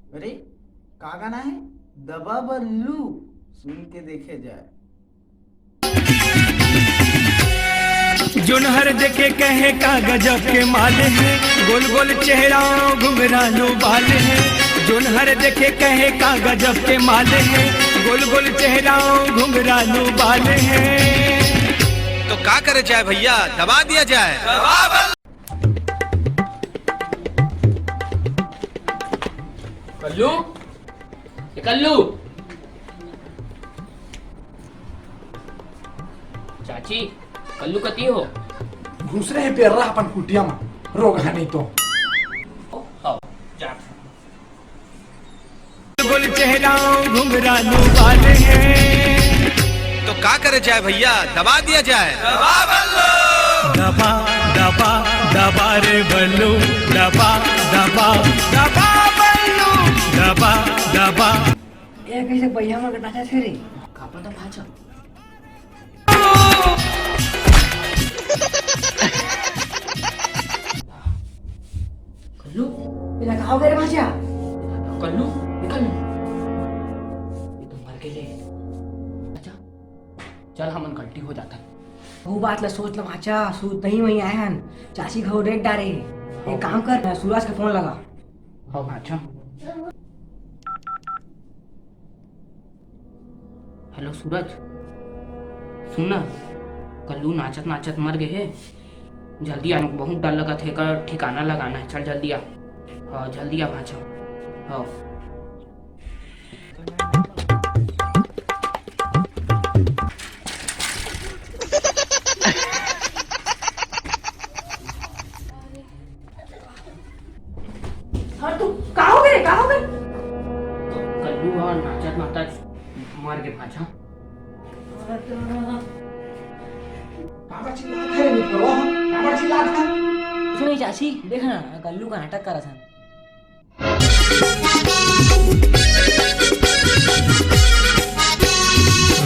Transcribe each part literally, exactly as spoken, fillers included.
अरे, का गाना है? दबा बल्लू, सुन के देखे जाए। जोन हर देखे कहे का गजब के माल है, गोल गोल चेहरा घुंघरालू बाल है। जोन हर देखे कहे का गजब के माल है, गोल गोल चेहरा घुंघरालू बाल है। तो का करे जाए भैया, दबा दिया जाए। कल्लू, ए कल्लू। चाची, कल्लू कती हो? घुसरे हे बेर्रा अपन कुटिया म, रोगहा नहीं तो। हव, जात हन। गोल चेहरा घुंघरालू बाल है। तो का करे जाए भैया, दबा दिया जाए। दबा बल्लू। दबा, दबा, दबा रे बल्लू, दबा, दबा, दबा बल्लू, दबा, दबा। ए, कइसे बइहा मन के नाचा थे रे? का पता भाचा। कल्लू, एला का हो गे रे भाचा? कल्लू, ए कल्लू। ये तो मर गे ले। अच्छा, चल हमन गलती हो जात हे। वो बात ला सोच ल भाचा, सूत नहीं वहीं आए हन। चाची घरो डेट डारे हे। एक काम कर, सूरज के फोन लगा। हाँ भाचा। हेलो सूरज, सुन ना, कल्लू नाचत नाचत मर गे हे। जल्दी आ, बहुत डर लगत हे, एकर ठिकाना लगाना हे। चल जल्दी आ। हाँ, जल्दी आ भाचा। हाँ। हर तू का हो गे रे, का हो गे? कल्लू ह नाचत नाचत मर गे भाचा। काबर चिल्लात हे रे मित्रवा? काबर चिल्लात हे? कुछ नहीं चाची, देख ना, कल्लू का नाटक करत हन।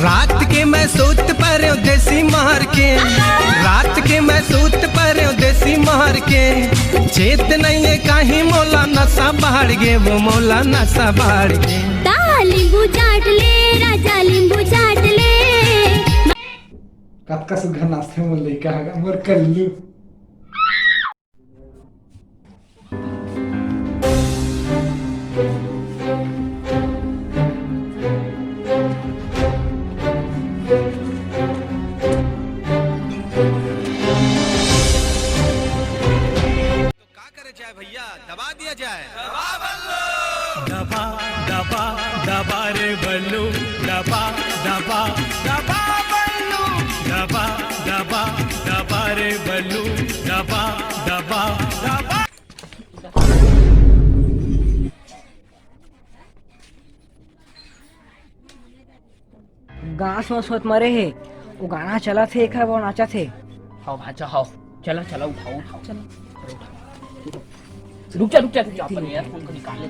रात के मैं सूत परेंव देसी मार के, रात के मैं सूत परेंव देसी मार के, चेत नइये काहीं मोला नशा बाढ़ गे, वो मोला नशा बाढ़ गे। ता लींबू चाट ले राजा, लींबू चाट ले। कतका सुग्घर नाचथे मोर लइका ह, मोर कल्लू। का करे जाए भैया, दबा दिया जाए। दबा, दबा, दबा रे बल्लू, दबा, दबा, दबा बल्लू, दबा, दबा, दबा रे बल्लू, दबा, दबा, दबा। गाँस वाँस होत मरे हे, वो गाना चलत हे, एकर बर नाचत हे। हव भाचा, हव। चला, चला, उठाओ, उठाओ। चला। रुक जा, रुक जा, रुक जा, अपन earphone को निकाल ले।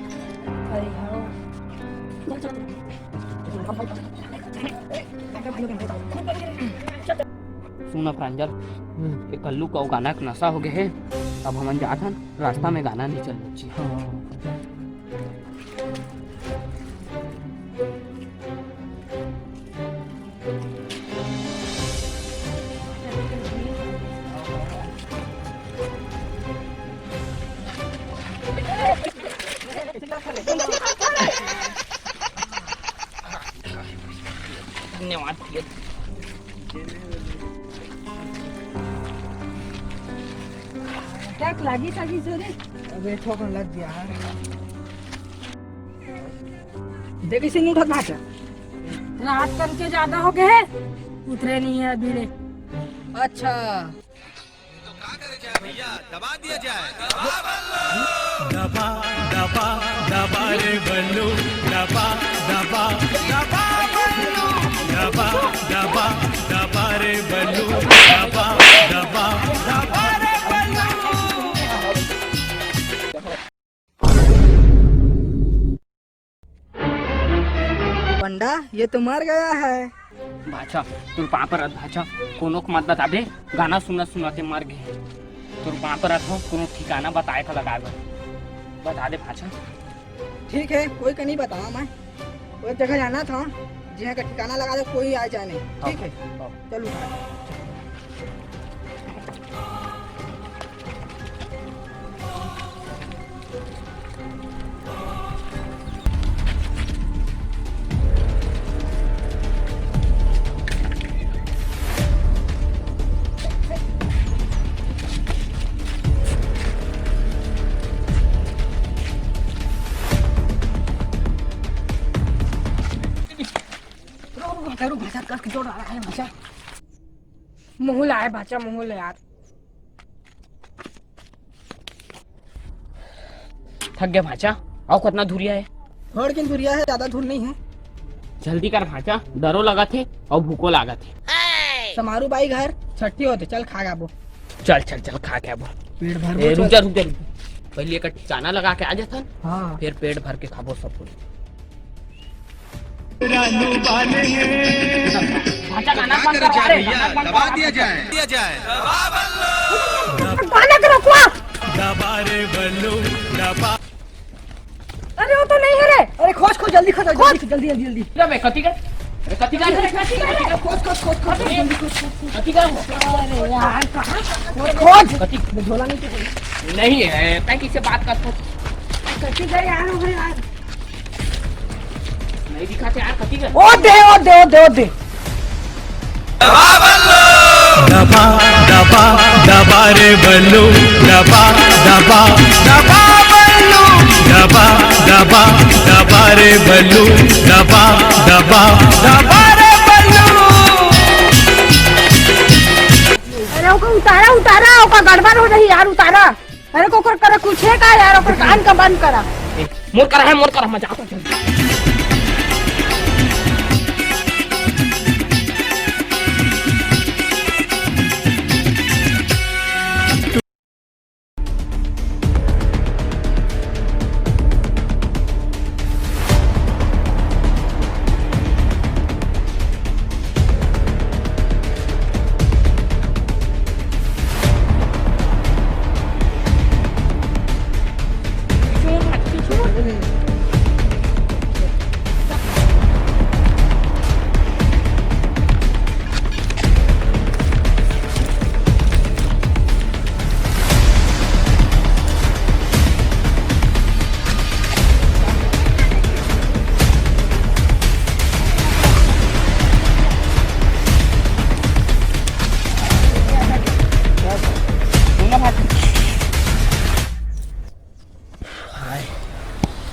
सुन ना प्रांजल, हम्म। ये कल्लू का वो गाना के नशा हो गए हे, अब हमन जात हन, रास्ता में गाना नहीं चल बच्ची। हाँ। धन्यवाद भैया। क्या लागी सागी चोरी? अबे, थोकन लग गया है। देख, इसे नहीं उठत भाचा। रात करके ज्यादा हो गए है, उतरे नहीं है अभी ले। अच्छा। तो का करे जाए भैया, दबा दिया जाए। दबा, दबा, दबा रे बल्लू, दबा, दबा, दबा बल्लू, दबा, दबा, दबा रे बल्लू, दबा, दबा, दबा रे बल्लू। पंडा, ये तो मर गया है। भाचा, तोर पाँव परत भाचा, कोनो के मत बताबे, गाना सुनत सुनत ये मर गे। तोर पाँव परत हो, कोनो ठिकाना बताए था लगाए बर। बता दे भाचा। ठीक है, कोई का नहीं बतावा मैं। वो जगह जाना था, जिहाँ का ठिकाना लगा दे, कोई आ जाए नहीं। ठीक है, चलू। रुक भाचा, रुक भाचा, कस के जोर आ रहा है भाचा। मुँह लाए भाचा, मुँह ले यार। थक गया भाचा। अउ कतना धुरिया है? थोड़ किन धुरिया है, ज्यादा धूर नहीं है। जल्दी कर भाचा, डरो लगत हे अउ भूखो लागत हे। समारू बाई घर छट्ठी होथे, चल खा के आबो। चल चल चल, खा के आबो। पेट भर ए, रुक जा रुक जा रुक जा। पहले एक ठिकाना लगा के आ जाथन। हाँ। फिर पेट भर के खाबो सब कुछ। भाचा, गाना बंद करवा रे, गाना बंद करवा। दबा दिया जाए। गाना के रोकवा। अरे वो तो नहीं है रे। अरे खोज खोज, जल्दी खोज, जल्दी खोज, जल्दी जल्दी जल्दी। कथी का? अरे कथी का? अरे कथी का? खोज खोज खोज खोज, जल्दी खोज खोज। कथी का? अरे यार, कहाँ? खोज। कथी? झोला नहीं तो। नहीं है, तैं किससे बात कर? कथी का यार, ओ भाई यार। नहीं दिखाते यार, कथी का? ओ दे, ओ दे, ओ दे, ओ दे। दबा, दबा, दबा रे बल्लू, दबा, दबा, दबा बल्लू, दबा, दबा, दबा रे बल्लू, दबा, दबा, दबा रे बल्लू। अरे ओकर उतारा, उतारा, ओकर गड़बड़ हो जाही यार, उतारा। अरे ओकर करा कुछ है का यार, ओकर कान का बंद करा। ए, मोर करा है, मोर करा, मैं जाता हूँ।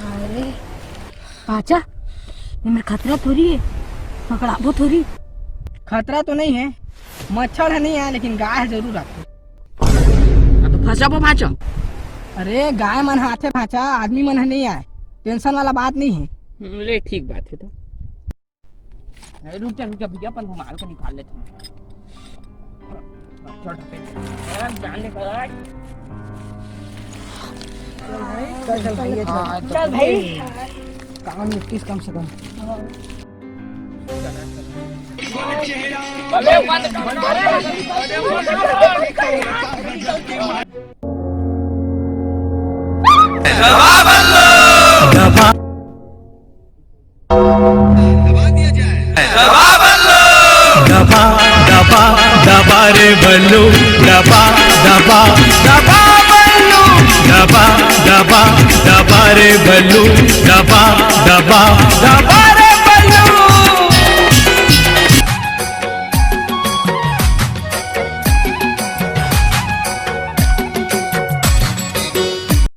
अरे भाचा, एमे खतरा थोड़ी है, पकड़ाबो थोड़ी। खतरा तो नहीं है, मच्छर है नहीं है, लेकिन गाय है जरूर आथे। हाँ, तो फंसाबो भाचा। अरे गाय मन ह आथे भाचा, आदमी मन ह नहीं आए, टेंशन वाला बात नहीं है। हम्म, ले ठीक बात है तो। अरे रुक जा, रुक जा भैया, अपन रुमाल को निकाल लेते हैं। चल, चल, भैया, चल। हाँ, चल भाई। काम निपटिस कम से कम। दबा, दबा, दबा रे बल्लू, दबा, दबा, दबा बल्लू, दबा, दबा, दबा रे बल्लू,